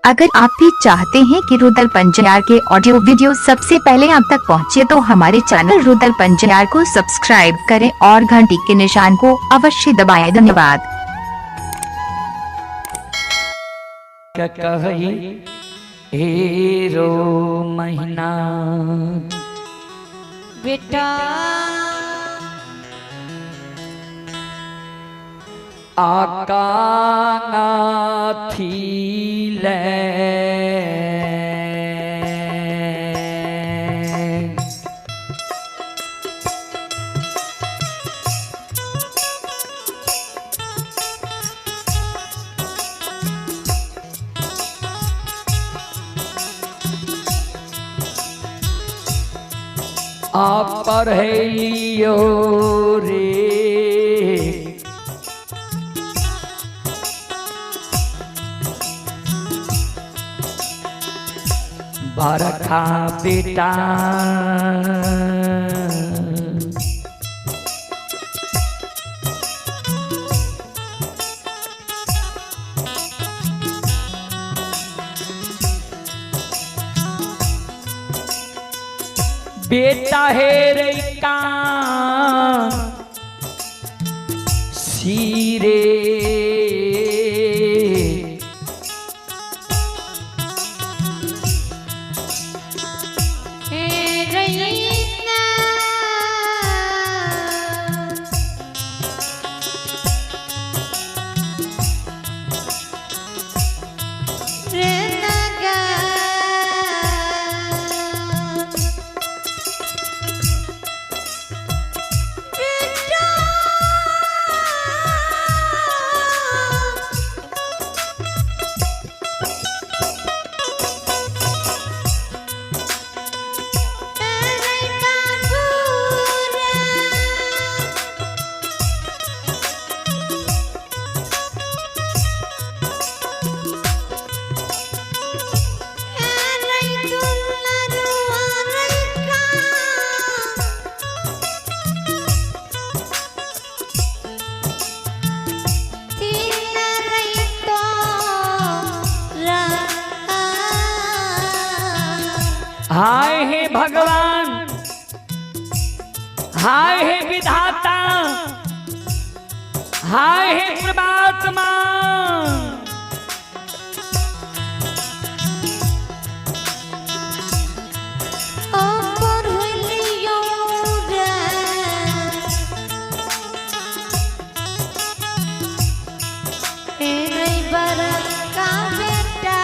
अगर आप भी चाहते हैं कि रुदल पंजार के ऑडियो वीडियो सबसे पहले आप तक पहुंचे तो हमारे चैनल रुदल पंजार को सब्सक्राइब करें और घंटी के निशान को अवश्य दबाएं। धन्यवाद। कही हीरो महीना बेटा आका थी ले आ पढ़लियो रे बरखा बेटा बेटा हे रे का सीरे हे रैना रे नगा बेटा रे बाबूरा रे दुलरुआ रे का तीन रे तो रा हाय हे भगवान, हाय हे विधाता, हाय हे परमात्मा। अपर होलियो रे रे बरका बेटा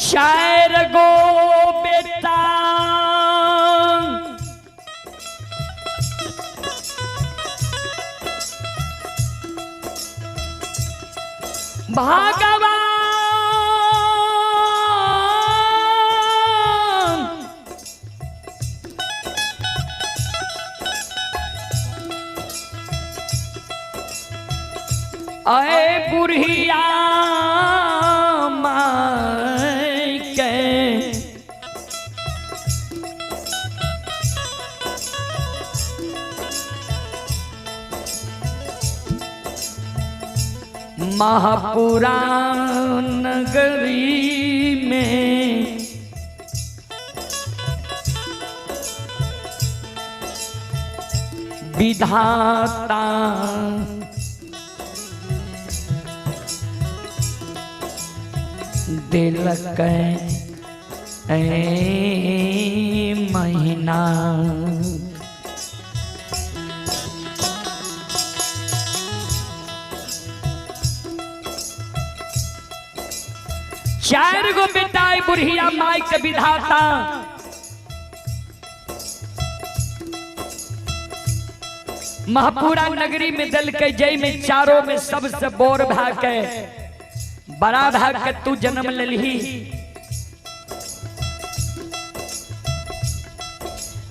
शायर गो बेटा भगवान अय बुढ़िया माई के महापुराण नगरी में विधाता दिलक ए महीना। चारि गो बेटा आई बुढ़िया माई के विधाता महपुरा नगरी में दिल के, जय में चारों में सबसे बोर भा के बड़ा भा के तू जन्म लेलही।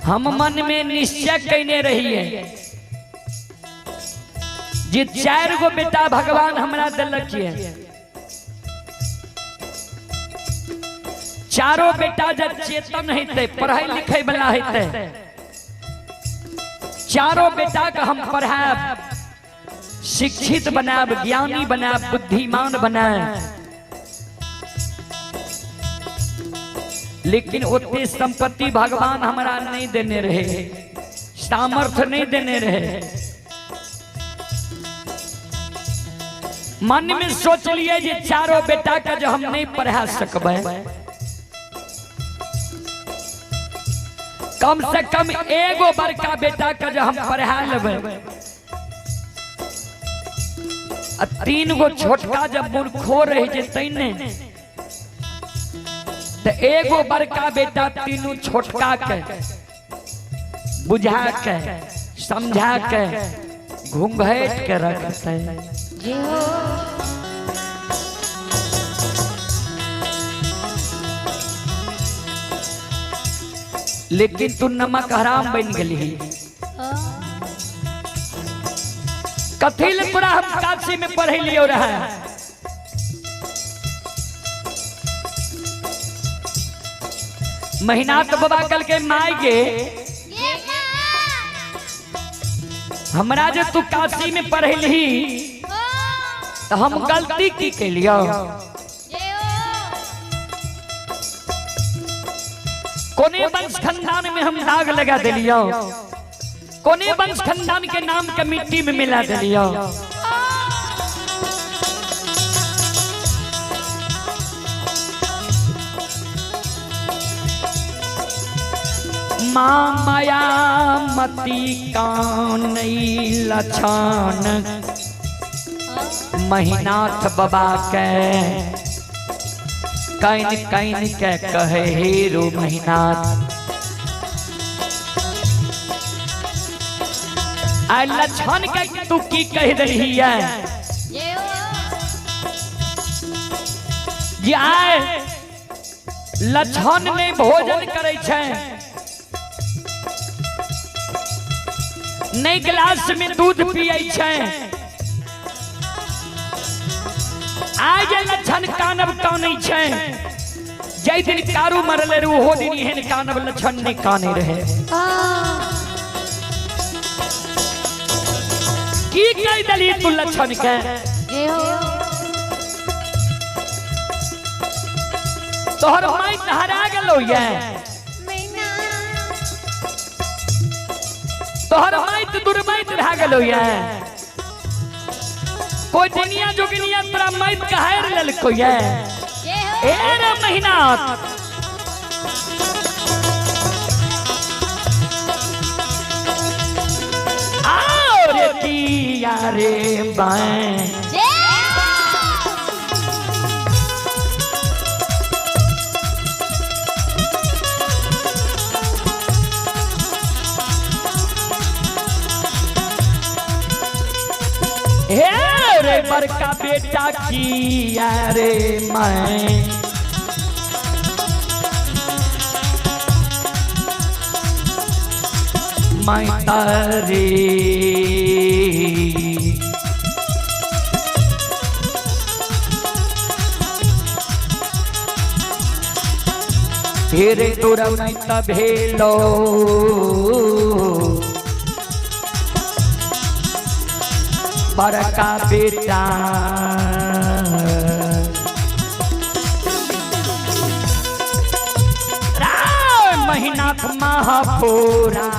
हम मन में निश्चय कैने रहिए जे चार गो बेटा भगवान हमरा दिलक ये, चारों बेटा जब चेतन हेतै, पढ़ै लिखै वाला हेतै, चारों बेटा के हम पढ़ायब, शिक्षित बनायब, ज्ञानी बनायब, बुद्धिमान बनायब। लेकिन ओते संपत्ति भगवान हमरा नहीं देने रहे, सामर्थ्य नहीं देने रहे। मन में सोच लिए जे चारों बेटा के जो हम नहीं पढ़ा सकबै, कम से कम एगो बड़का बेटा के जो हम पढ़ा लेबै, आ तीन गो छोटका जब मूर्खो रह जेतै ने, तो एगो बड़का बेटा तीनू छोटका के बुझा के समझा के घूंघट के रखते। लेकिन तू नमक हराम बन गई। कथी ले तोरा हम काशी में पढ़े लियो रहा। महीना तो बाबा कल के माय गे हमरा जे तू काशी में पढ़ेलही तो हम गलती की कैलियो। कोने वंश खानदान में हम दाग लगा दिलियो, कोने वंश खानदान के नाम के मिट्टी में मिला दिलियो। माँ माया मती कान लछन महिनाथ बाबा के can can के कहे हीरो महिनाथ। आ लछन के तू की कह रही है जे आए लछन ने भोजन करे छै, नहीं गिलास में दूध पिए छै। आज लक्षण कानब कानै छै, जै दिन कारू मरले रहे ओहो दिन एहन कानब लक्षण नहीं काने रहे। की कह दली तू लक्षण के? तोहर माई हरा गेलो ये, तोहर माइत दुर्माइत भए गेलो ये। कोई दुनिया जोगिनिया तोरा माइत कहार लेलको ये। ए रे महीनाथ आओ रे किया रे बाएं। हे रे बड़का बेटा किया रे मैं, मैं तारी हे रे तोरा मैं तभेलो बड़का बेटा। राम महिनाथ महापुरा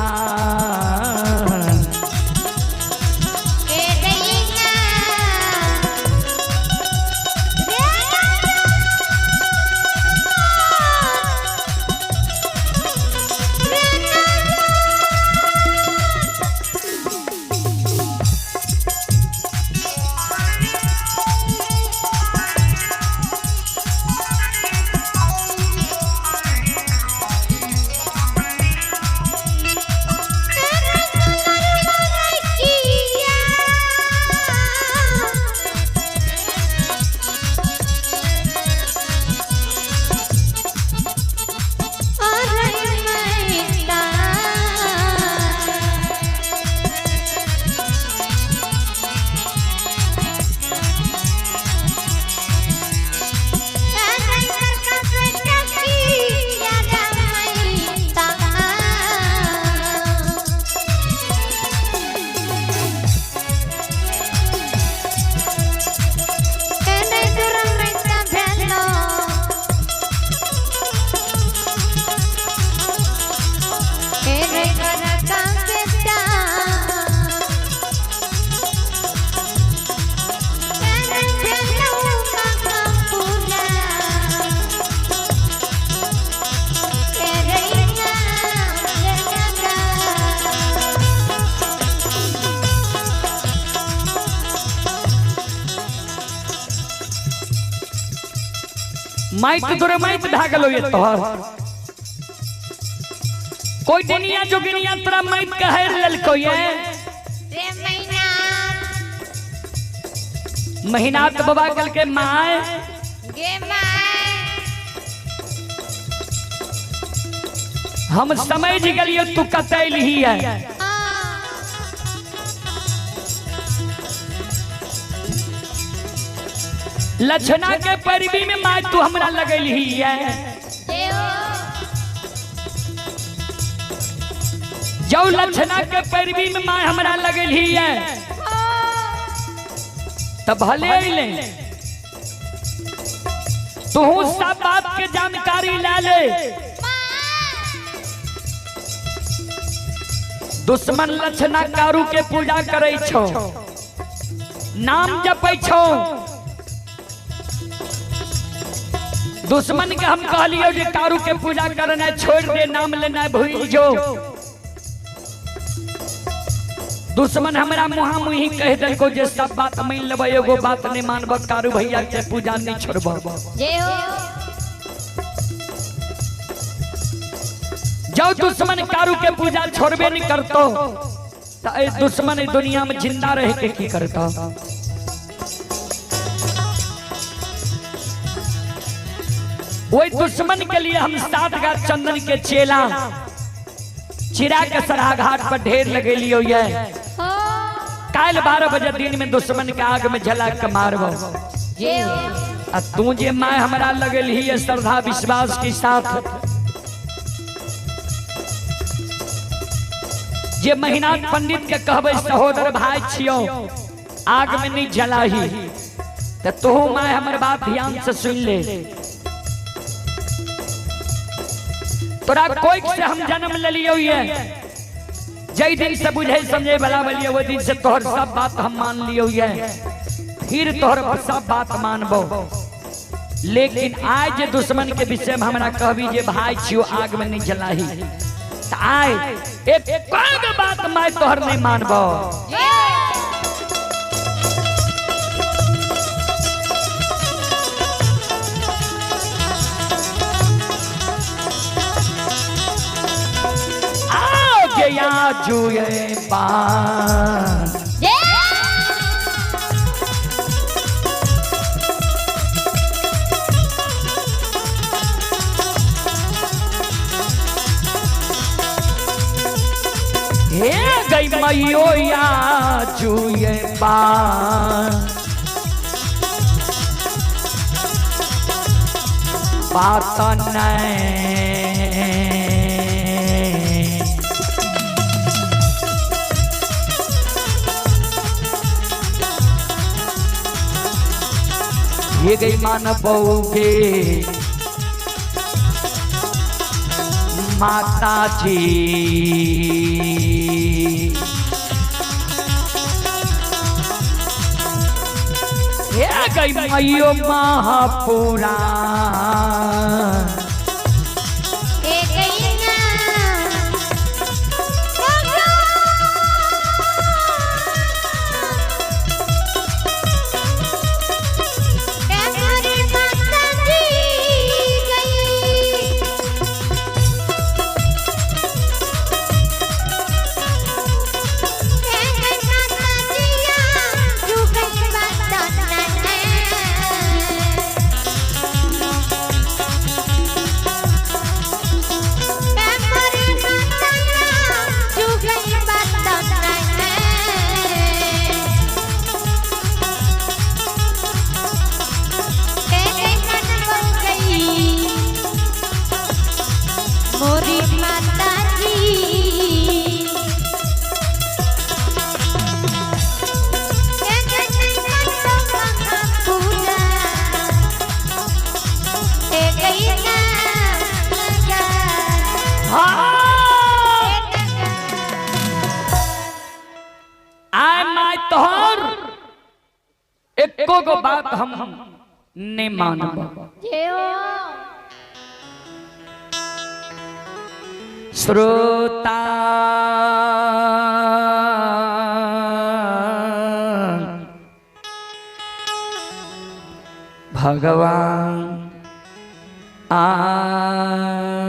माइत दुर्माइत भए गेलो ये तोहर। कोई दुनिया जोगिनिया तोरा माइत के हेर लेलको ये। रे महीना महीना तो बाबा कल के my गे my हम समझ गेलियो तू कतै लिही है। लक्षणा के पैरवी में my तू हमरा लगैलही है। जो लक्षणा के पैरवी में my हमरा लगैलही है तब भले अइले तू सब बात के जानकारी ला ले। दुश्मन लक्षणा कारू के पूजा करे छो, नाम जपै छो। दुश्मन के हम कहलियो जे कारू के पूजा करना छोड़ दे, नाम लेना भूल जो। दुश्मन हमरा मुहा मुही कह देलको जे सब बात मान लेबै, एगो बात नहीं मानब, कारू भैया के पूजा नहीं छोड़ब। जो दुश्मन कारू के पूजा छोड़बे नहीं करतो तो ए दुश्मन दुनिया में जिंदा रह के की करता। वही दुश्मन के लिए हम 7 गाछ चंदन के चेला चिरा के सराघाट पर ढेर लगेलियो ये। काल 12 बजे दिन में दुश्मन के आग में जला के मारबो। आ तू जे my हमरा लगेलही श्रद्धा विश्वास के साथ, जे महीना पंडित के कहबे सहोदर भाई छियो आग में नहीं जलाही, तो तू my हमर बात ध्यान से सुन ले। तोरा कोई से हम जन्म ले लियो ये, जय दिन से बुझे समझे भला बलियो वो दिन से तोहर सब बात हम मान लियो ये, फिर तोहर सब बात मानबो। लेकिन आज जे दुश्मन के विषय में हमरा कहबी जे भाई छियो आग में नहीं जलाही, तो आए एक कोई बात मैं तोहर नहीं मानबो। गया जुए पान हे गई मयो या जुए पान बात नहीं ये गई मान बऊगे माता जी। ये गई मयो महापुराण एको गो बात हम नहीं मानब। श्रोता भगवान आनियो।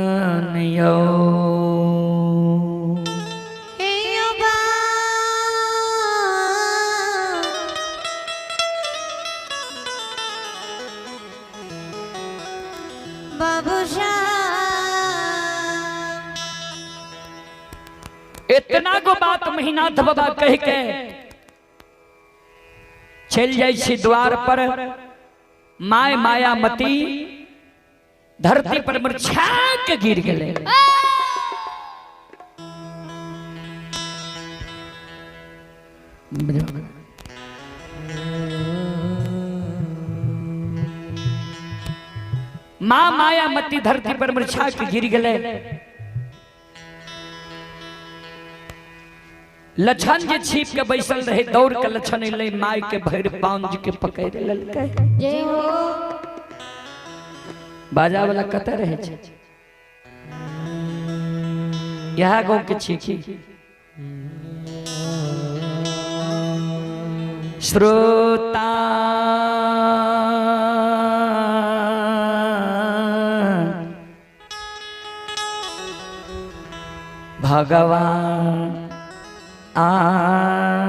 इतना गो बात महिनाथ बाबा कह के चल जाय छी द्वार पर। My Mayamati धरती पर मुरझा के गिर गेलै। माँ मायामती धरती पर मुरझा के गिर गेलै। लछन जे छिप के बैसल रहे दौड़ के लछन अइलै, my के भरि पांज के पकड़ लेलकै। बाजा वाला कतऽ रहै छै? इएह गाँव के छी की? श्रोता भगवान आनियो।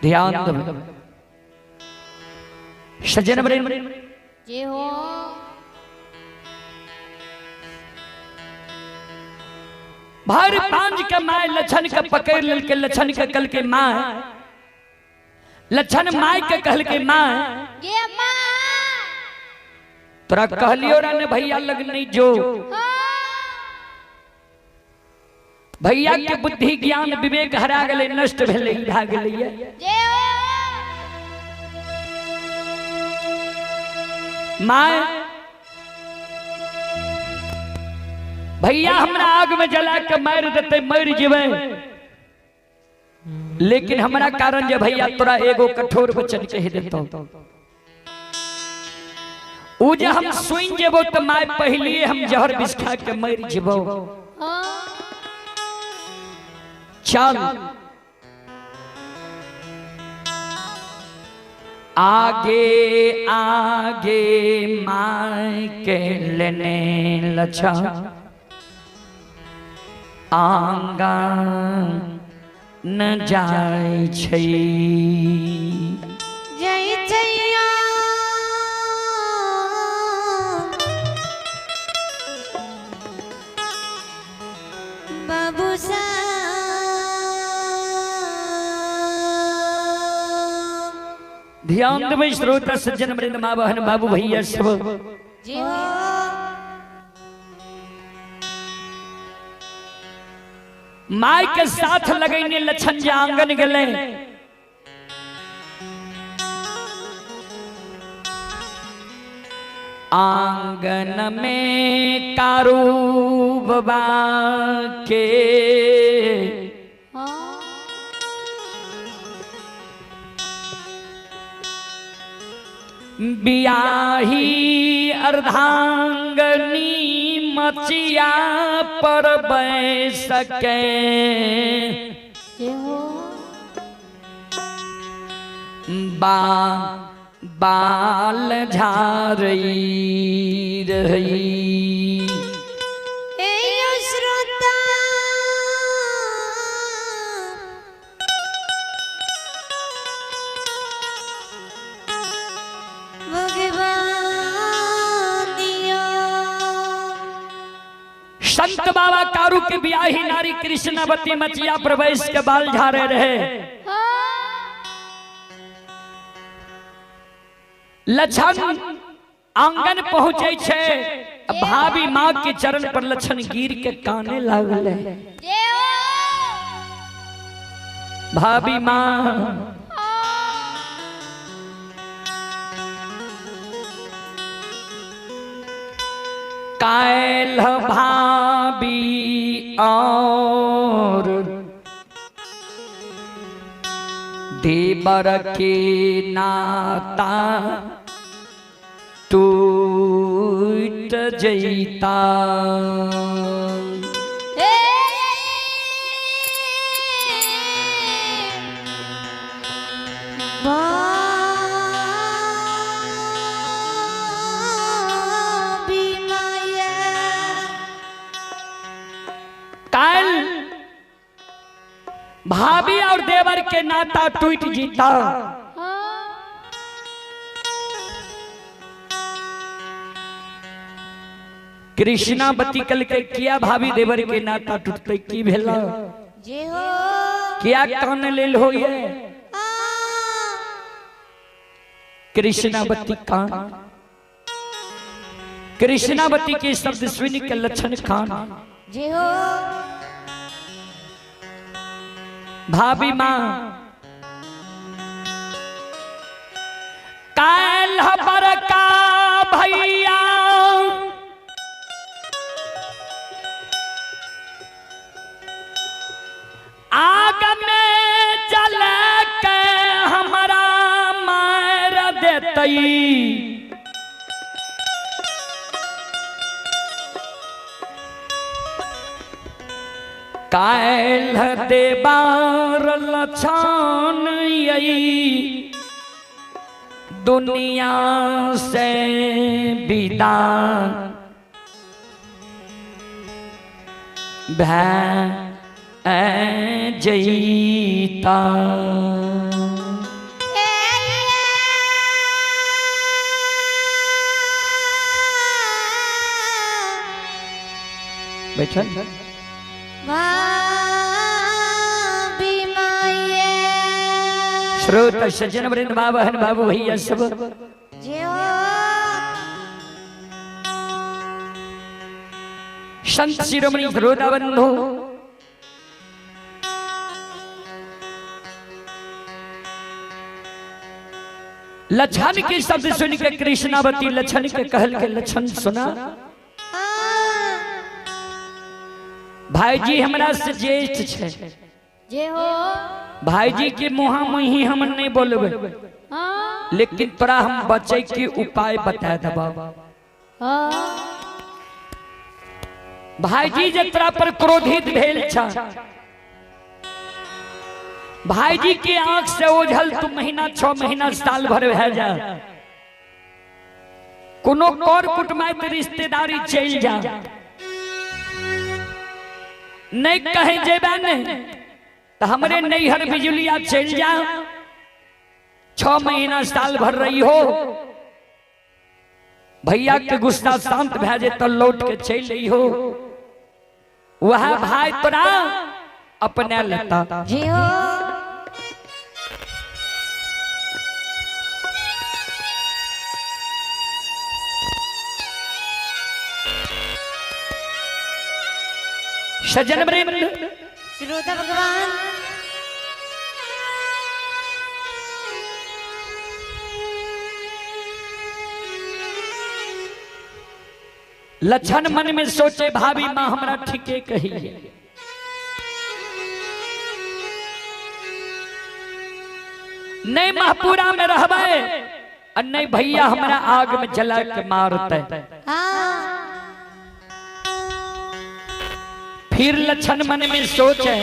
ध्यान दो सज्जन वृंद। जय हो। भर पांज के my Lachhan के पकड़ ललके। लछन के कल के my, Lachhan my के कहल के my, तोरा कहलियो रा ने भैया लग नहीं जो। भैया के बुद्धि ज्ञान विवेक हरा गेलै, नष्ट भेलै, भा गेलै। My भैया हमरा आग में जला के मार देते, मर जेबै, लेकिन हमरा कारण जे भैया तोरा एगो कठोर वचन कह देतौ, उ जे हम सुन जेबो त my पहले हम जहर विष खा के मर जेबो। चल आगे आगे my के लेने लछा आंगन न जाय छै। जय जया बाबू सा। ध्यान देबै श्रोता सज्जन वृंद, माँ बहन बाबू भैया सब। My के साथ लगैने लछन जे आंगन गेलै, आंगन में कारू बाबा के बियाही अर्धांगनी मचिया पर बैस के बाल झारई रही। श्रोता संत बाबा कारू के ब्याही नारी कृष्णावती मचिया प्रवेश के बाल झारे रहे। लछन आंगन पहुंचे छे, भाभी माँ के चरण पर लछन गिर के काने लागले। भाभी माँ कायल भाभी और देवर के नाता टूट जैता। काल भाभी और देवर के नाता टूट जीता। कृष्णावती कल के किया भाभी देवर के नाता टूटते की भेला क्या कान लेल हो ये कृष्णावती कान। कृष्णावती के शब्द सुन के लक्षण खान भाभी माँ काल बरका भैया आग में जल के हमारा मार देतई। काल देवार लछन यही दुनिया से विदा भै जैता। बैठल श्रोत सज्जन वृंद बहन बाबू भैया सब संत शिरोमणि श्रोता बंधु लक्षण के शब्द सुन के कृष्णावती लक्षण के कहल के लक्षण सुना भाई जी हमरा से ज्येष्ठ छे भाई जी के मुहा मुही हम नहीं बोलबे लेकिन तोरा हम बचे के उपाय बता देबा। भाई जी जे तोरा पर क्रोधित भेल छा भाई जी के आंख से ओझल तू महीना 6 महीना साल भर भै जा कोनो कर कुटमाइत रिश्तेदारी चल जा नहीं कहे जेबा ने तो हमरे नैहर बिजुलिया चल जा 6 महीना साल भर रही हो भैया के गुस्सा शांत भै जे तो लौट के चल रही हो वह भाई तोरा अपने लेता। सज्जन वृंद श्रोता भगवान लक्षण मन में सोचे भाभी मां हमरा ठीके कही नहीं महपुरा में रहबे और नहीं भैया हमरा आग में जला के मारते। फिर लक्षण मन में सोचे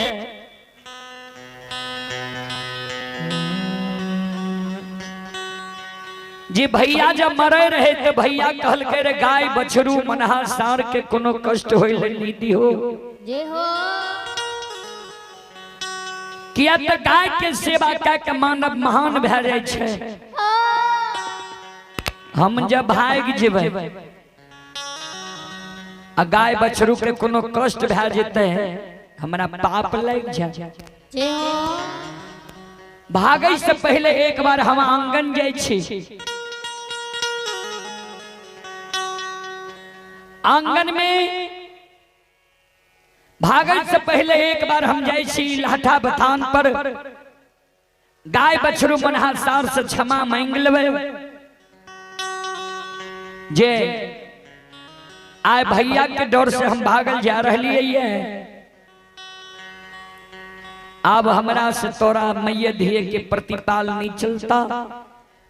जी भैया जब मरे रहे तो भैया कहल के रे गाय बछरू मनहा सार के कोनो कष्ट होइल नहीं दिहो किया तो गाय के सेवा कऽ के मानव महान भए जाइ छै। हम जब भागि जेबै आ गाय बछरू के कोनो कष्ट भए जेतै हमरा पाप लागि जाय। भागै से पहले एक बार हम आंगन जाइ छी आंगन में भागै से पहले एक बार हम जाइ छी लाठा बथान पर गाय बछरू मनहा सार से क्षमा मांग लेबै जे आय भैया के डर से हम भागल जा रही है अब हमरा से तोरा मैया धिये के प्रतिपाल नहीं चलता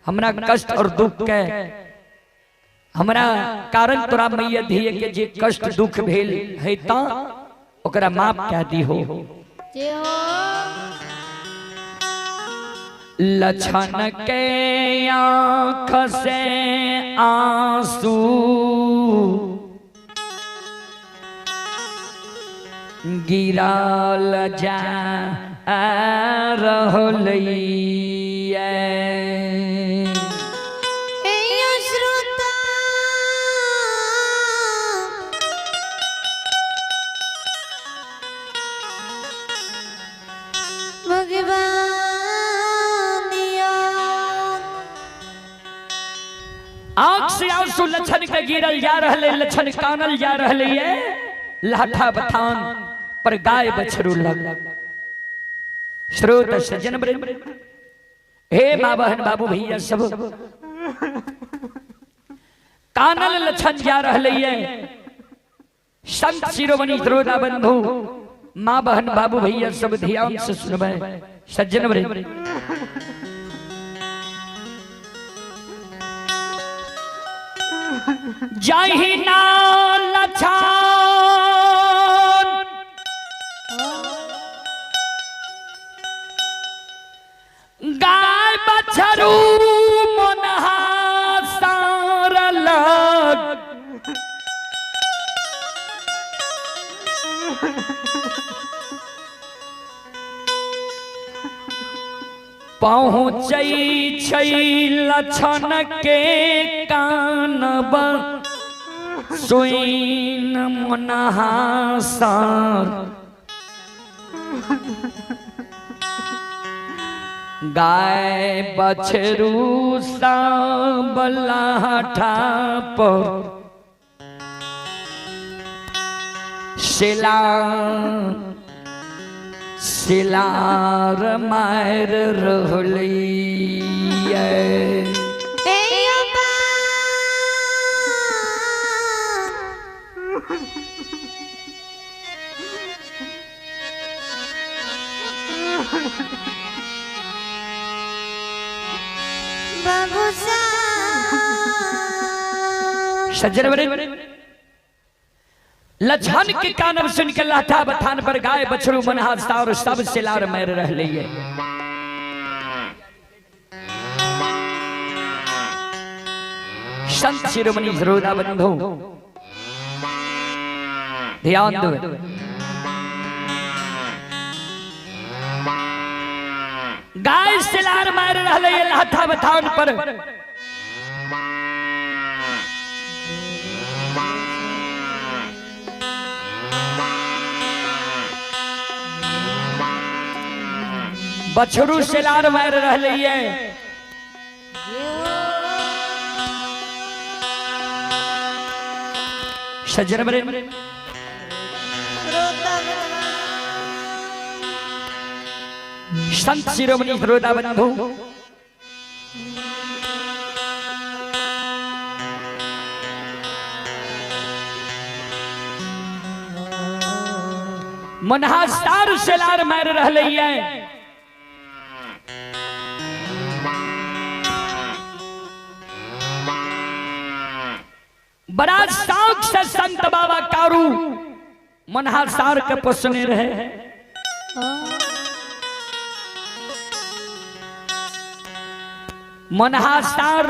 हमरा कष्ट और दुख के हमरा कारण तोरा मैया धिये के जे कष्ट दुख भेल है ता ओकरा माफ कह दी हो। लछन के आँख से आंसू गिरल जा रहलै। आंख से आंसू लछन के गिरल जा रहे, लछन कानल जा रहे है लाठा बथान पर गाय बछरू लग। श्रोत सज्जन हे माँ बहन बाबू भैया सब कानल लछन जा रहे है। संत शिरोमणि श्रोता बंधु माँ बहन बाबू भैया सब ध्यान से सुनबे सज्जन जाहि ना लछन गाय बछरू मोनहा सार लग पहुँचै छै लछन के कानब सुइन मोनहा सार गाय बछरू सब लाठा पर शिला सिलार मार रहलै। सज्जन लछन के कानब सुन के लाठा बथान पर गाय बछरू मनहा सार सब सिलार मैर रहले। संत शिरोमणि श्रोता बंधु ध्यान दो। गाय सिलार मार रहले लाठा बथान पर बछरू सिलार मार रहले है। सज्जन संत शिरोमणि श्रोता बंधु मनहा सार सिलार मार रहले है। बड़ा शौक से संत बाबा कारू मनहा सार के पोसने रहे। मनहा सार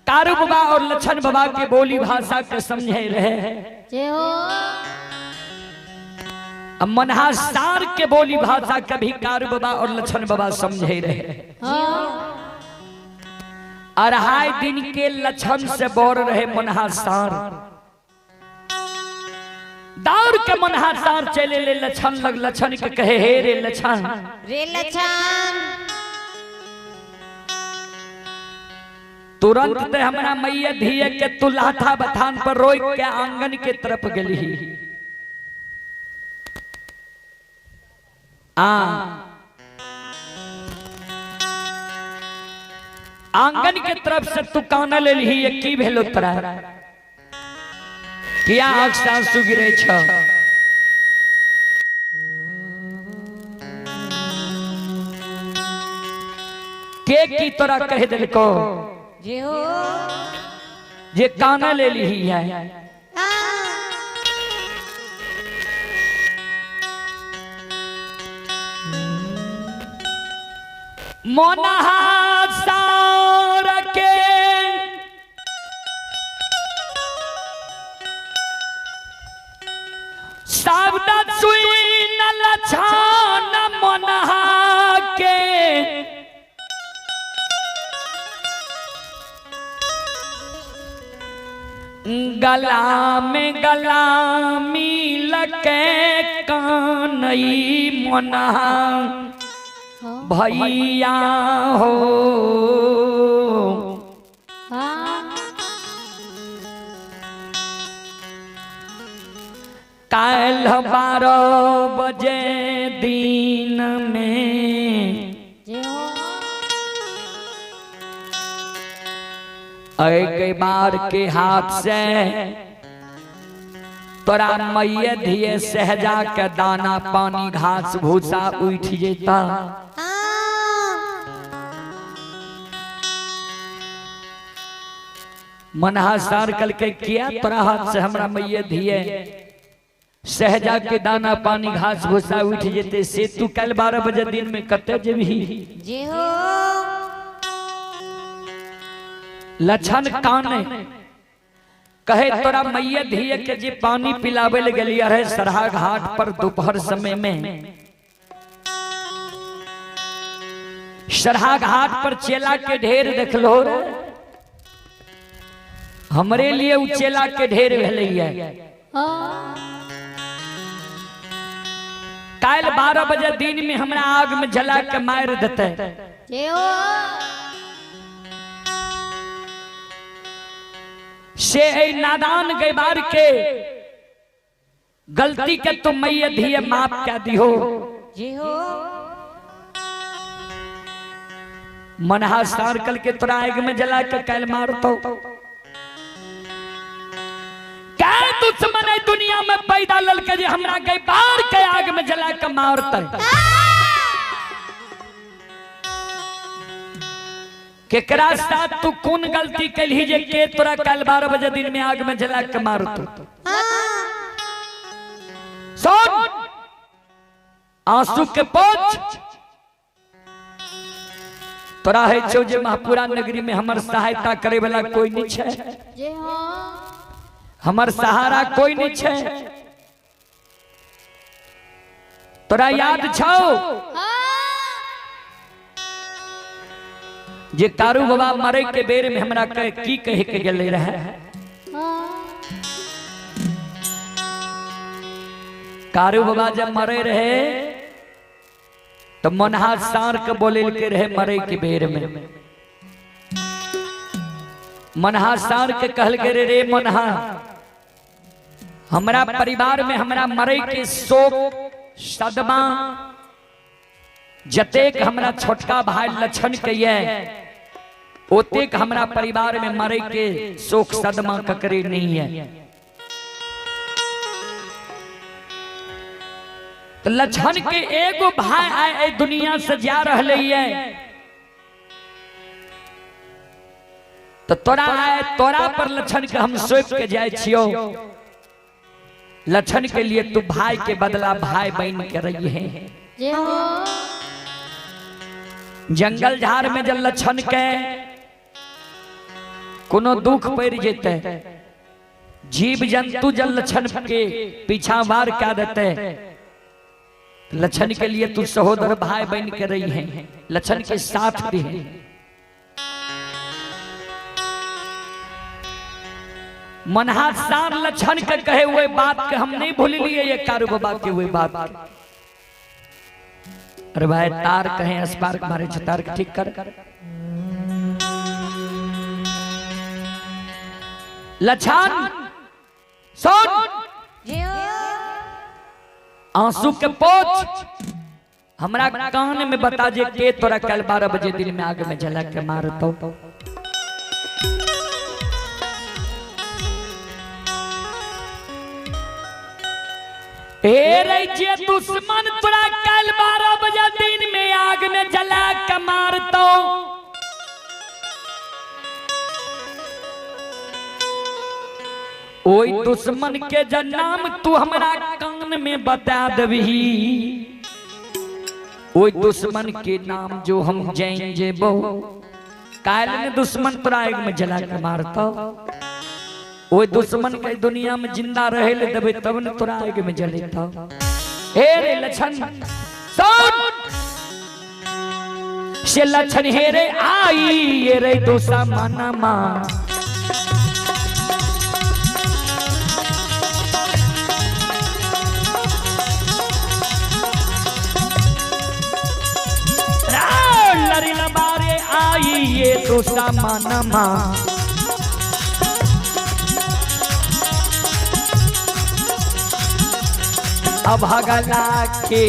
कारू बाबा और लछन बाबा के बोली भाषा के समझे रहे। अब मनहा सार के बोली भाषा कभी कारू बाबा और लछन बाबा समझे रहे। अढ़ाई दिन के लछन से बोर रहे मनहा सार। दौड़ के मनहा सार चले ले लछन लग, लछन के कहे हे रे लछन रे लछन तुरंत ते हमरा मैया धिये के तू लाठा बथान पर रोक के आंगन के तरफ गेली। आ आंगन के तरफ से तू काना ले ली की भेलो तोरा किया आंख से आंसू गिरे छ। के की तोरा कह दिलको जे कान ले ली है। मोनहा सार के शब्द सुन लछन मोनहा के गला में गला मिल के कानई मोनहा भैया हो। काल 12 बजे दिन में एक बार के हाथ से तोरा मैया धिये सहजा के दाना पानी घास भूसा उठ जेता। मनहा सार कल के किया तोरा हाथ से हमरा मैया धिये सहजा के दाना पानी घास भूसा उठ जेते से तू कल 12 बजे दिन में कते जेबही। लछन काने कहे तोरा मैया धिये के जे पानी पिलावे ले गेलिया रहे सरहा घाट पर दोपहर समय में सरहा घाट पर चेला के ढेर देखलो रे, हमरे लिए उ चेला के ढेर भेलैया। काल 12 बजे दिन में हमरा आग में जला के मार देते। से नादान गैबार के गलती के तुम मैया धिये माफ क्या दिहो। मनहा सार कल के तोरा आग में जला के काल मार तो क्या दुश्मन है दुनिया में पैदा ललके जे हमरा गैबार के आग में जला के मारते। केकरा साथ तू कौन गलती कैलही जे के तोरा कल 12 बजे दिन में आग में जला के मारतो। सुन आंसू के पोछ तोरा है छौ जे महापुरा नगरी में हमर सहायता करे वाला कोई नहीं छे, हमर सहारा कोई नहीं छे। तोरा याद छौ जे कारू बाबा मरे के बेर में हमरा के की कहे के गेले रहे। कारू बाबा जब मरे रहे तो मनहा सार के बोले के रहे मरे के बेर में। मनहा सार के कहल के रे मनहा हमरा परिवार में हमरा मरे के शोक सदमा जतेक हमरा छोटका भाई लक्षण के ये ओतेक हमरा परिवार में मरे के शोक सदमा ककरे नहीं है। तो लक्षण के एगो भाई आए दुनिया से जा रहे है तो तोरा आए तोरा पर लक्षण के हम सौंप के जाए छियो। लक्षण के लिए तू भाई के बदला भाई बन के रही है। जंगल झाड़ में जब लक्षण के कोनो दुख पड़ जेते जीव जंतु जल लक्षण के पीछा वार क्या देते लक्षण के लिए तू सहोदर भाई बन के रही है, लक्षण के साथ भी है। मनहा सार लक्षण के कहे हुए बात के हम नहीं भूल लिए ये कारू बाबा के हुए बात। अरे भाई तार कहे स्पार्क मारे तार ठीक कर। लक्षण सुन आंसू के पोछ हमरा कान में बता जे के तोरा कल 12 बजे दिन में आग में जला के मारतो। ए रे जे दुश्मन तोरा कल 12 बजे दिन में आग में जला के मारतो। ओई दुश्मन के जे नाम तू हमरा कान में बता देबही, ओई दुश्मन के नाम जो हम जान जेबो, काल में दुश्मन तोरा आग में जला के मारतो। ओई दुश्मन के दुनिया में जिंदा रहे ले देबे तब न तोरा आग में जलेतो। हे रे लछन सुन, से लछन हे रे आई ये रे दुश्मन मा। लरी आई ये दुश्मन मा। अभगला के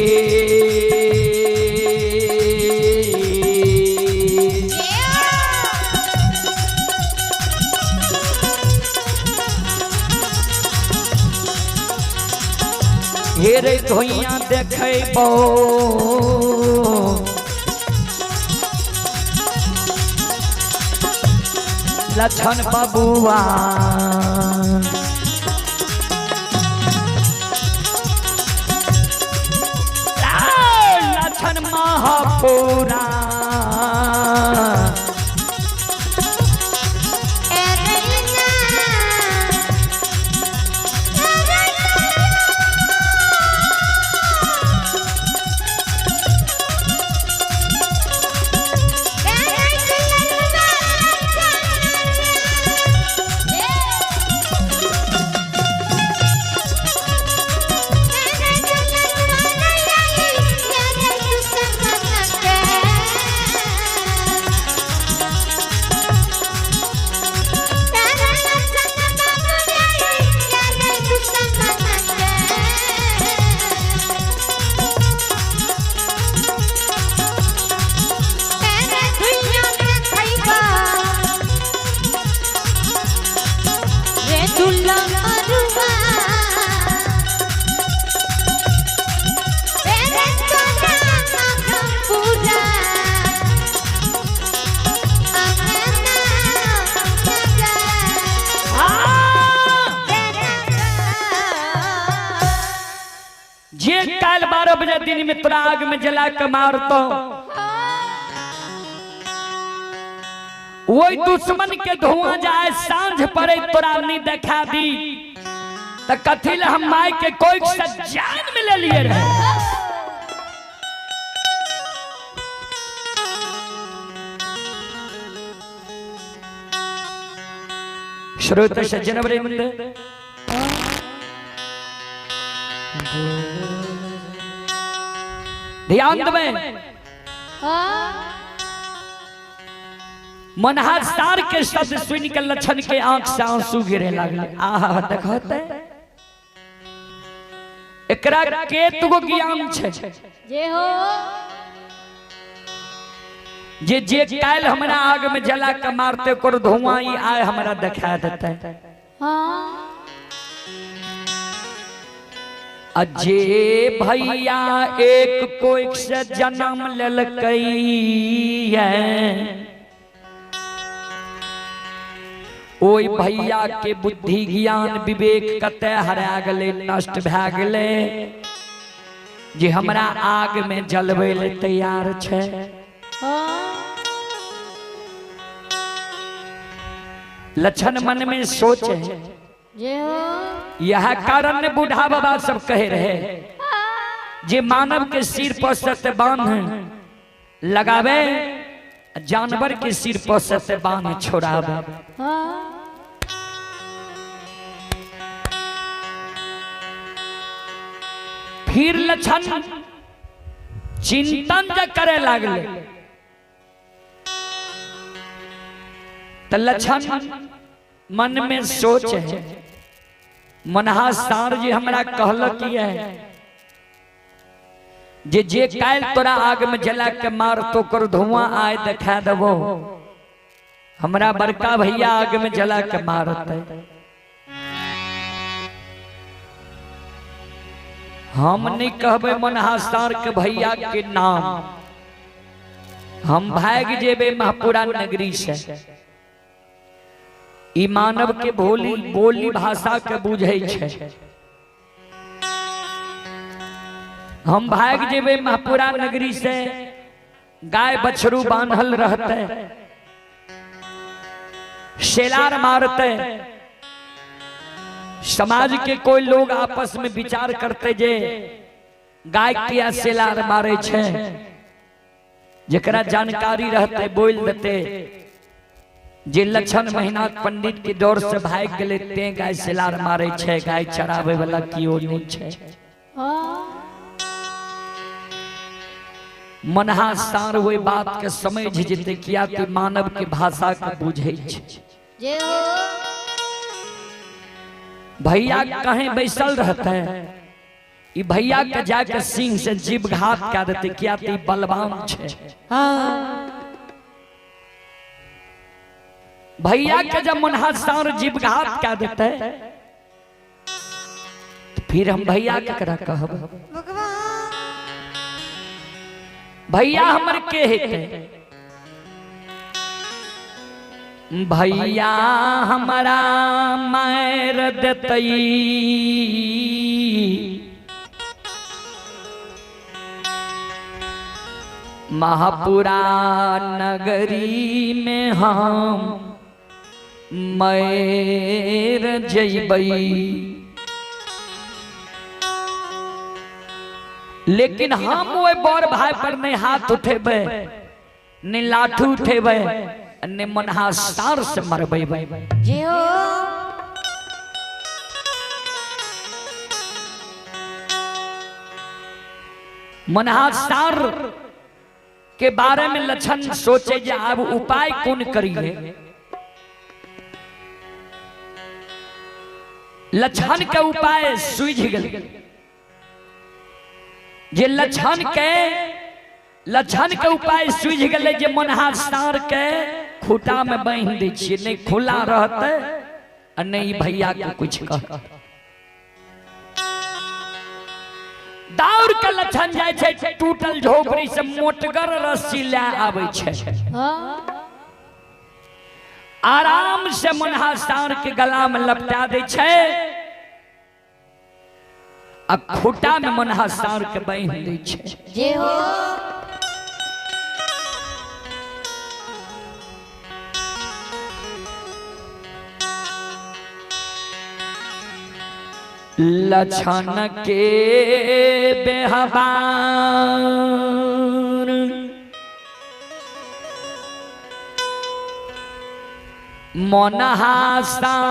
हे रे धोइया देखबो, लछन बबुआ। लछन महापुरा। जे काल 12 बजे दिन में तोरा आग में जला के मारतो, वही दुश्मन के धुआं जाए सांझ पड़े तोरा नहीं देखा दी, तो कथी ले हम माई के कोई सज्जान में ले लिए रहे। श्रोत सज्जन वृंद, ध्यान देवे। मनहार सार के शब्द सुन के लछन के आंख से आंसू गिरे लागल। आहा देखते एकरा के तुगो ज्ञान छे जे हो जे जे काल हमरा आग में जला के मारते कर धुआं ई आए हमरा देखा देते। हां अजे भैया एक कोई से जन्म लेलकै ओई भैया के बुद्धि ज्ञान विवेक कते हरा गेलै, नष्ट भए गेलै जे हमरा आग में जलबै ले तैयार छै। लक्षण मन में सोच है, यह कारण बूढ़ा बाबा सब कहे रहे जे मानव के सिर पर सत्य बांध लगावे, जानवर के सिर पर सत्य बांध छोड़ावे। फिर लक्षण चिंतन जब करे लागले तो लक्षण मन में सोच है, मनहा सार जी हमरा कहलक है जे जे काल तोरा आग में जला के मार तो कर धुआं आए देखा देबो, हमरा बड़का भैया आग में जला के मारते। हम नहीं कहबे मनहा सार के भैया के नाम, हम भाग जेबे महपुरा नगरी से। ई मानव के भोली बोली भाषा के बुझै छै। हम भाग जेबै महपुरा नगरी से, गाय बछरू बांधल रहते, शेलार मारते, समाज के कोई लोग आपस में विचार करते जे गाय किया शेलार मारे छै, जकरा जानकारी रहते बोल देते जे लक्षण महीना पंडित के दौर से भाग गेले ते गाय शेलार मारे छै, गाय चरावे वाला कियो नहीं छै। मनहा सार वही बात के समझ जेते किया कि मानव के भाषा के बुझे छै। भैया कहीं बैसल रहते हैं, ई भैया के जाके सिंह से जीव घात कर देते किया कि बलवान छै। भैया के जब मनहा सार जीव घात कर देते तो फिर हम भैया के करा कहब, भैया हमर के हेते, भैया हमारा मार देतई, महापुरा नगरी में हम मर जइबई, लेकिन हम वो बड़ भाई पर नहीं हाथ उठेबे, नहीं लाठी उठेबे, नहीं मनहा सार से मरबे। मनहा सार के बारे में लक्षण सोचे जे अब उपाय कौन करिए। लक्षण के उपाय सूझ गए जे लक्षण के उपाय सूझ गए जे मनहा सार के खूटा में बांध दै छियै, नहीं खुला रहते आ नहीं भैया के कुछ कह। दौड़ के लक्षण जाय छै टूटल झोपड़ी से मोटगर रस्सी ले आबै छै, आराम से मनहा सार के गला में लपटा दै छै आ खूटा में मनहा सार के बांध दै छै। लक्षण के बेहबार मनहा सार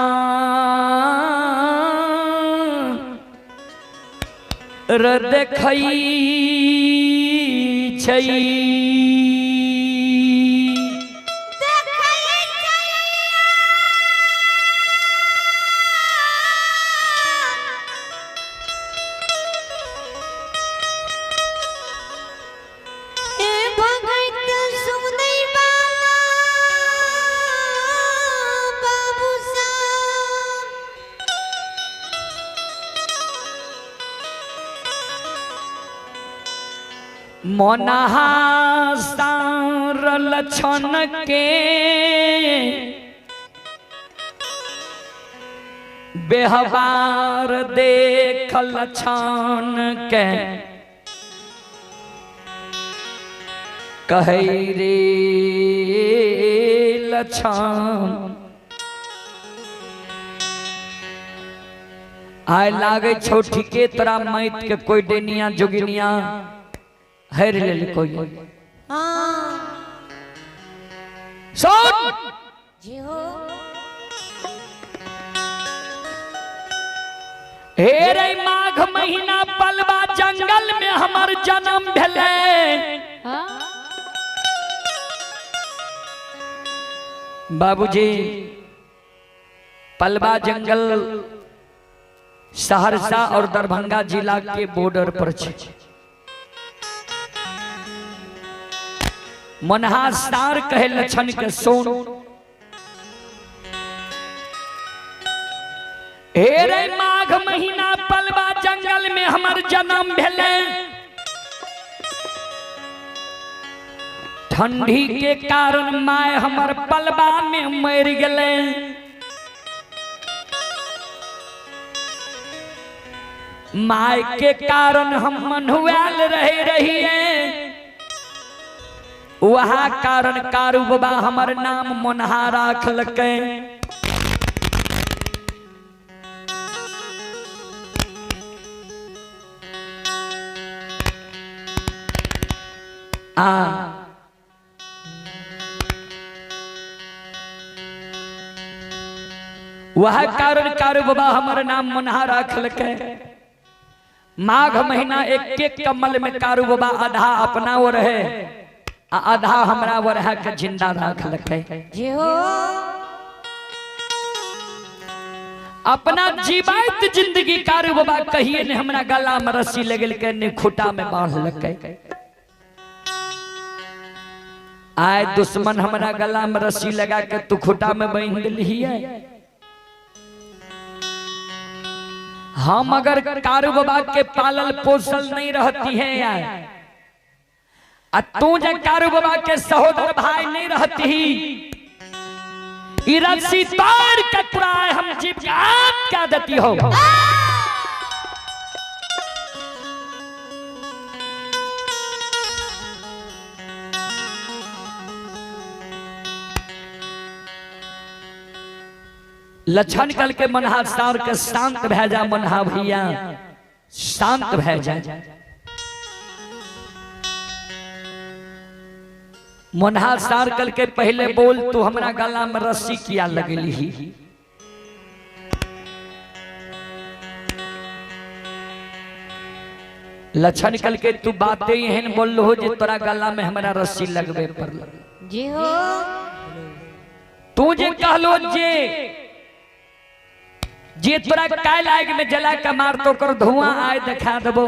देखै छै, मनहा सार लक्षण के व्यवहार देख लक्षण के कहै रे लक्षण। आय लागे छौ ठीके तोरा मैत के कोई डेनिया जोगिनिया हेर लेल कोई। सुन हे रे माघ महीना पलवा जंगल में हमर जन्म भेलै। बाबूजी पलवा जंगल सहरसा और दरभंगा जिला के बॉर्डर पर छै। मनहा सार कहे लक्षण के सोन, हे रे माघ महीना पलवा जंगल में हमर जन्म भेलै। ठंडी के कारण my हमर पलवा में मर गेलै। My के कारण हम मनुआल रहे रहिए, वहाँ कारण कारू बाबा हमर नाम मोनहा राखलकै। आ वह कारण कारू बाबा हमर नाम मोनहा राखलकै। माघ महीना एक एक कमल में कारू बाबा आधा अपना वो रहे आ आधा हमरा वो रह के जिंदा राखलकै। अपना जीवैत जिंदगी कारू बाबा कहिए ने हमरा गला में रस्सी लगेलकै ने खूटा में बांधलकै। आए दुश्मन हमरा गला में रस्सी लगा के तू खूटा में बांध दिलही। हम अगर कारू बाबा के पालल पोसल नहीं रहती है यार, आ तू जे कारू बाबा के सहोदर भाई नहीं रहती ही, रस्सी तार के तुराए हम जीव क्या देती हो। लक्षण कल के मनहा सार के शांत भै जा मनहा भैया, शांत भै जा। मनहा सार कल के पहले बोल तू हमरा गला में रस्सी किया लगली। लक्षण कल के तू बातें एहन बोल हो जे तोरा गला में हमरा रस्सी लगबे पड़ल। जी हो तू जे कहलो जे जे तोरा कायल आग में जला के मार तो कर धुआं आए दिखा देबो।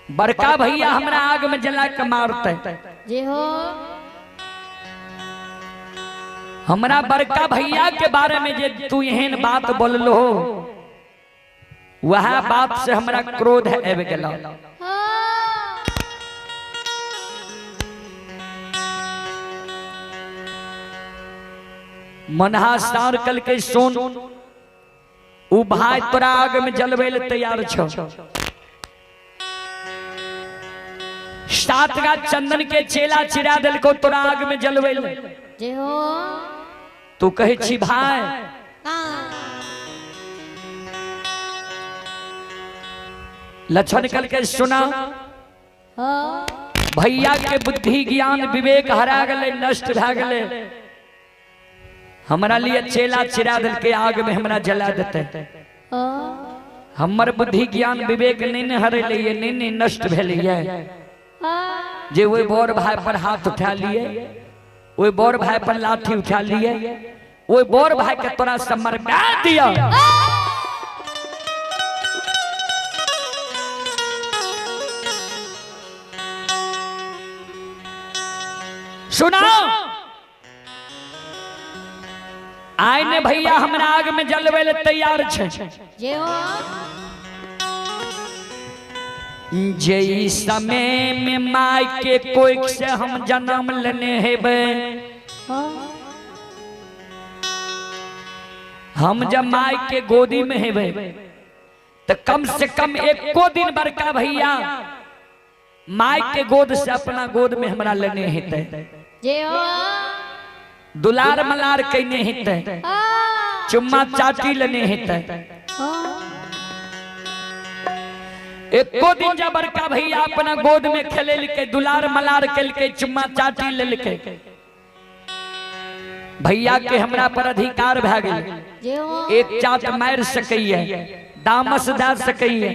बड़का भैया हमरा आग में जला के मारते। जी हो हमरा बड़का भैया के बारे में जे तू एहन बात बोललो वह बात से हमरा क्रोध आबि गेल। मनहा सार कल के सोन उ भाई तोरा आग में जलबै ले तैयार छो। 7 गाछ चंदन के चेला चिरा देलको तोरा आग में जलबै ले। तू कहै छी भाई लक्षण कल के सुना भैया के बुद्धि ज्ञान विवेक हरा गेलै, नष्ट भए गेलै। हमरा लिए चेला चिरा देलकै आग में हमरा जला देते। हमर बुद्धि ज्ञान विवेक नहीं ने हरेलै, नहीं ने नष्ट भेलै जे ओहि बड़ भाई पर हाथ उठा लिए, ओहि बड़ भाई पर लाठी उठा लिए, ओहि बड़ भाई के तोरा से मरवा दिया। सुना आय ने भैया हमरा आग में जलबै ले तैयार छे। जे समय में my के कोख से हम जन्म लेने हेबै, हम जब my के गोदी में हेबै तो कम से कम एको दिन बड़का भैया my के गोद से अपना गोद में हमरा लेने हेतै, दुलार मलार कहने हेतै, चुम्मा चाटी लेने हेतै। एको दिन जब बड़का भैया अपना गोद में खेलेलकै, दुलार मलार केलकै, चुम्मा चाटी लेलकै, भैया के हमरा पर अधिकार भए गेल। एक चाट मारि सकैया, दामस दए सकैया।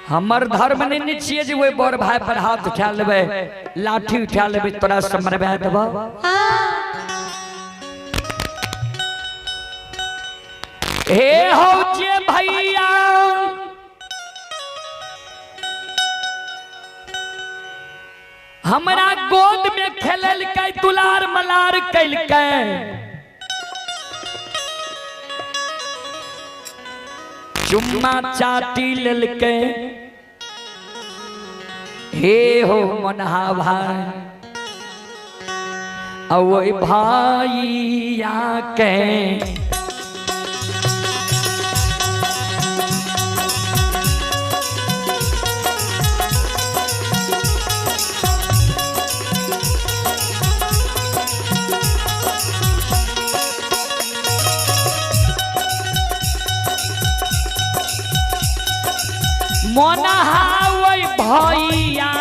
हमर धर्म नहीं छियै जे ओहि बड़ भाई पर हाथ उठा लेबै, लाठी उठा लेबै, तोरा से मरवा देबौ। हे हौ जे भैया हमरा गोद में खेललकै, दुलार मलार केलकै, चुम्मा चाटी लेलकै। हे हो मनहा भाई ओहि भैया के मोनहावै भैया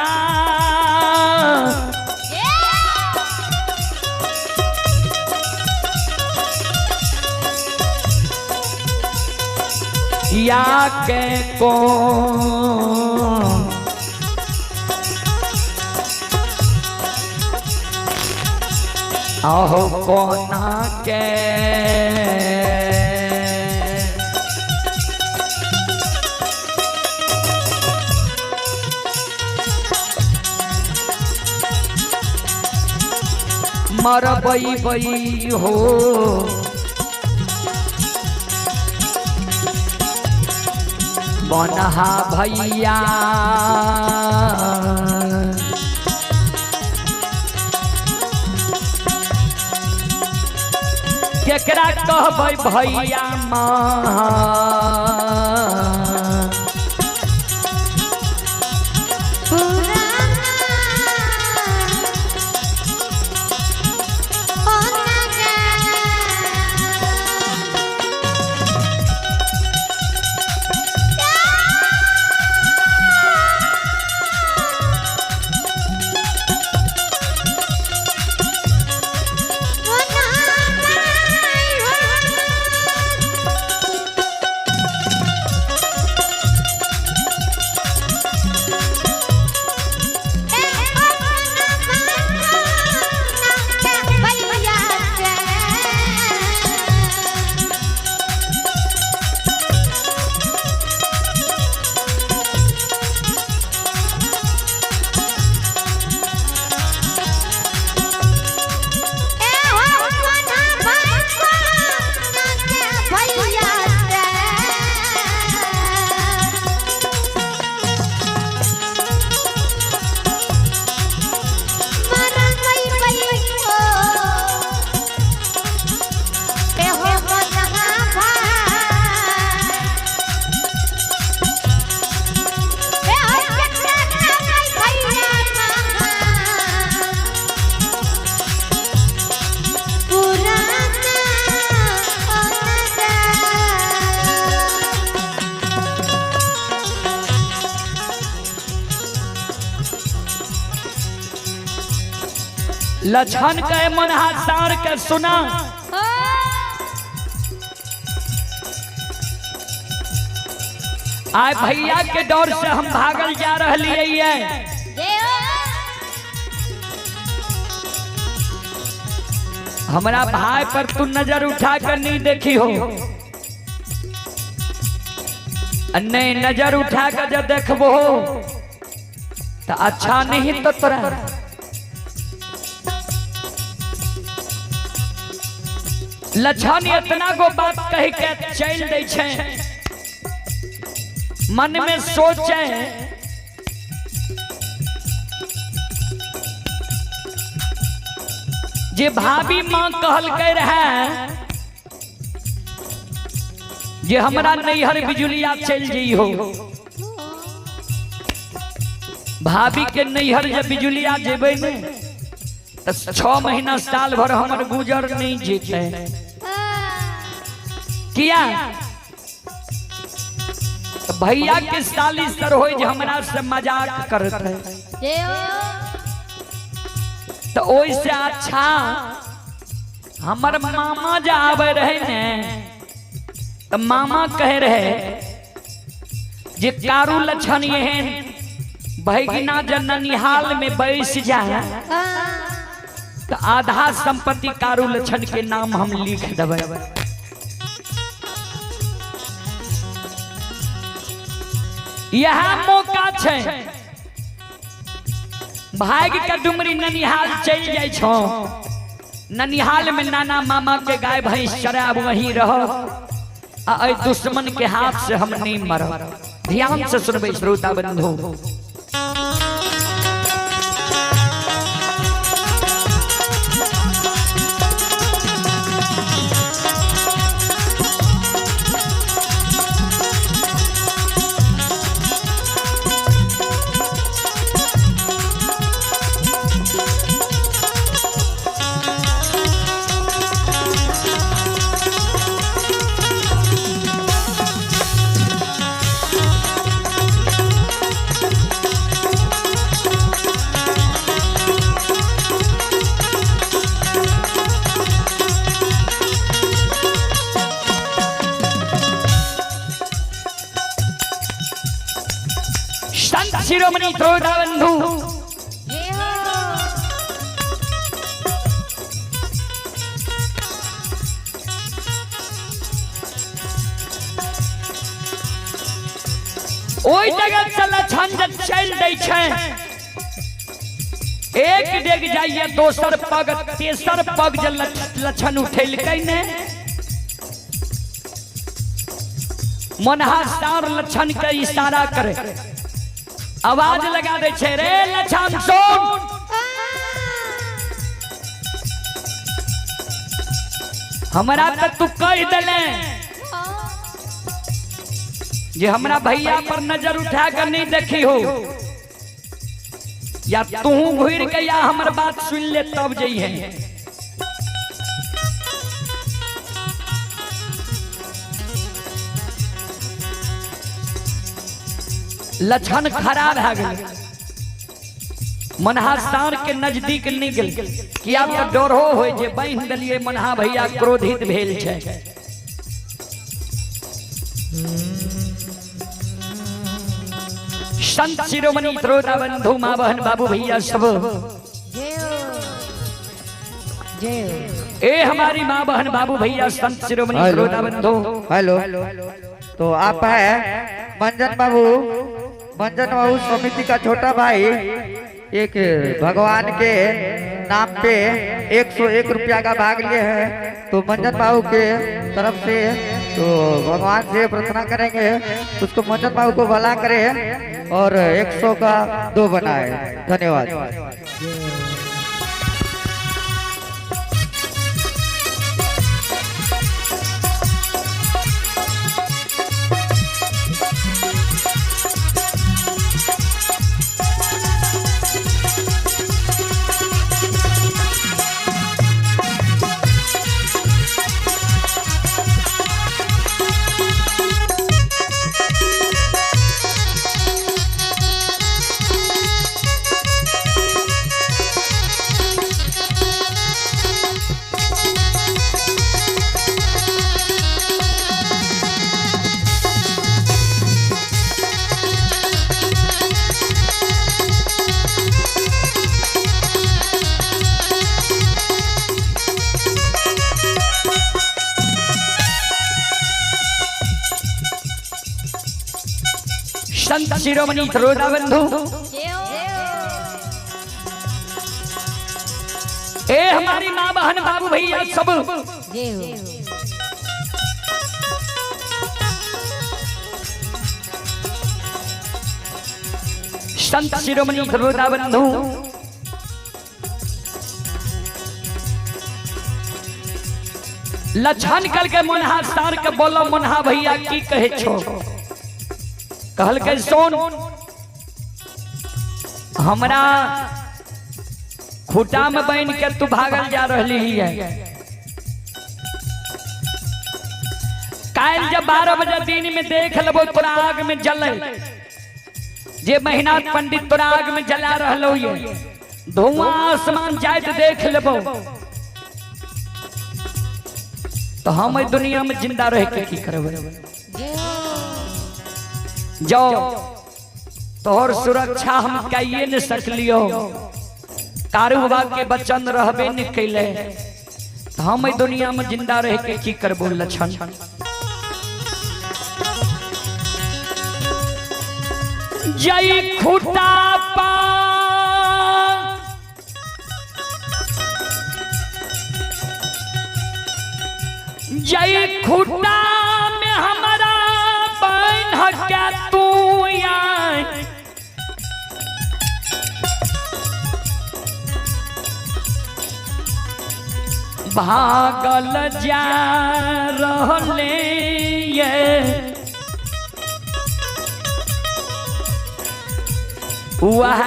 या के कौन आहो कोना के मरबई बई हो बनहा भैया केकरा कहबै भैया माँ लछन के मनहा सार के सुना आय भैया के डर से हम भागल जा रही है। हमारा भाई पर तू नजर उठा कर नहीं देखी हो, नहीं नजर उठा कर जब देखबो तो अच्छा नहीं तो तोरा। लछन इतना गो बात कह के चल दै छै, मन में सोचे जे भाभी मां कहलकै रहे जे हमरा नैहर बिजुलिया चल जई हो, भाभी के नैहर जे बिजुलिया जेबै ने तो 6 महीना साल भर हमर गुजर नहीं जेतै। किया भैया के साली सर हो जे हमरा से मजाक करते, तो ओइसे अच्छा हमर मामा जा आवे रहे ने तो मामा कहे रहे जे कारू लक्षण एहन भैगिना जब ननिहाल में बैस जाए तो आधा संपत्ति कारू लक्षण के नाम हम लिख देबै। यह मौका छै भाग के डुमरी ननिहाल चल जाय छो, ननिहाल में नाना मामा के गाय भैंस चराब वहीं रहो, आ दुश्मन के हाथ से हम नहीं मरब। ध्यान से सुनबै श्रोता बंधु। शिरोमणि श्रोता बंधु, जय हो। ओहि जगह से लक्षण जब चलि दै छै, एक डेग जाइए दोसर पग तेसर पग जे लक्षण उठेलकै ने, मनहा सार लक्षण के इशारा करे, आवाज लगा दै छै, रे लक्षण सुन, हमरा तऽ तू कहि देले जे हमरा भैया पर नजर उठा कर नहीं देखी हो, या तू घुर के या हमर बात सुन ले तब जइहे। लक्षण खराब भए गेल, मनहा सार के नजदीक नहीं गेल, किया तऽ डरो होय जे बान्हि देलियै मनहा भैया क्रोधित भेल छै। संत शिरोमणि श्रोता बंधु माँ बहन बाबू भैया सब, जय हो। जय हो। ए हमारी माँ बहन बाबू भैया संत शिरोमणि हेलो। श्रोता बंधु। हेलो, तो आप है मंजन बाबू, मंजन बाबू समिति का छोटा भाई, एक भगवान के नाम पे 101 रुपया का भाग लिए हैं, तो मंजन बाबू के तरफ से तो भगवान से प्रार्थना करेंगे उसको मंजन बाबू को भला करे और 100 का 2 बनाए। धन्यवाद। संत शिरोमणि श्रोता बंधु, जय हो। ए हमारी माँ बहन बाबू भैया सब, जय हो। संत शिरोमणि श्रोता बंधु, लक्षण कल के मनहा सार के बोलो मनहा भैया की कहे छो, कहलकै सुन, हमरा खूटा में बन के तू भागल जा रही है, काल्हि जब 12 बजे दिन में देख लेबो तोरा आग में जले, जे महीना पंडित तोरा आग में जला रहलो ये, धुआं आसमान जाइत देख लेबो, तो हम एहि दुनिया में जिंदा रह के की करबै। जय हो। जाओ तोहर सुरक्षा हम कहिए न सकलियो, कारू बाबा के बचन रहबे न कैले, तो हम एहि दुनिया में जिंदा रह के की करबो। लक्षण जय खुटा पा जय खुटा में हमारा बहन के तू आए, भागल जा रहले ये, वह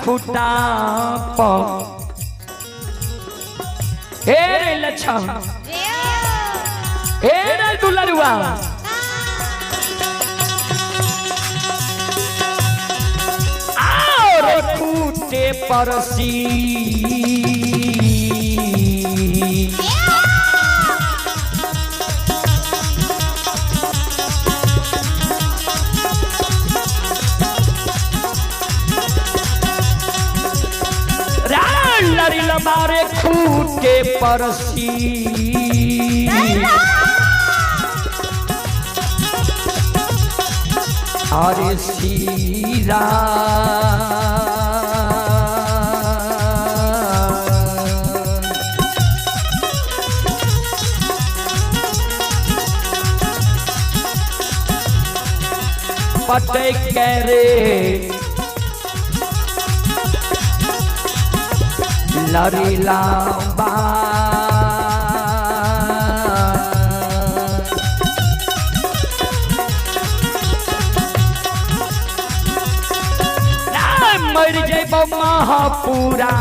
खुटा पर हे रे लक्षण, जय हो। हे रे दुलरुआ, और खूटे परसी टूटे परसी। अरे सीरा पटे रे लरी लांबा। मर जैबो महापुराण।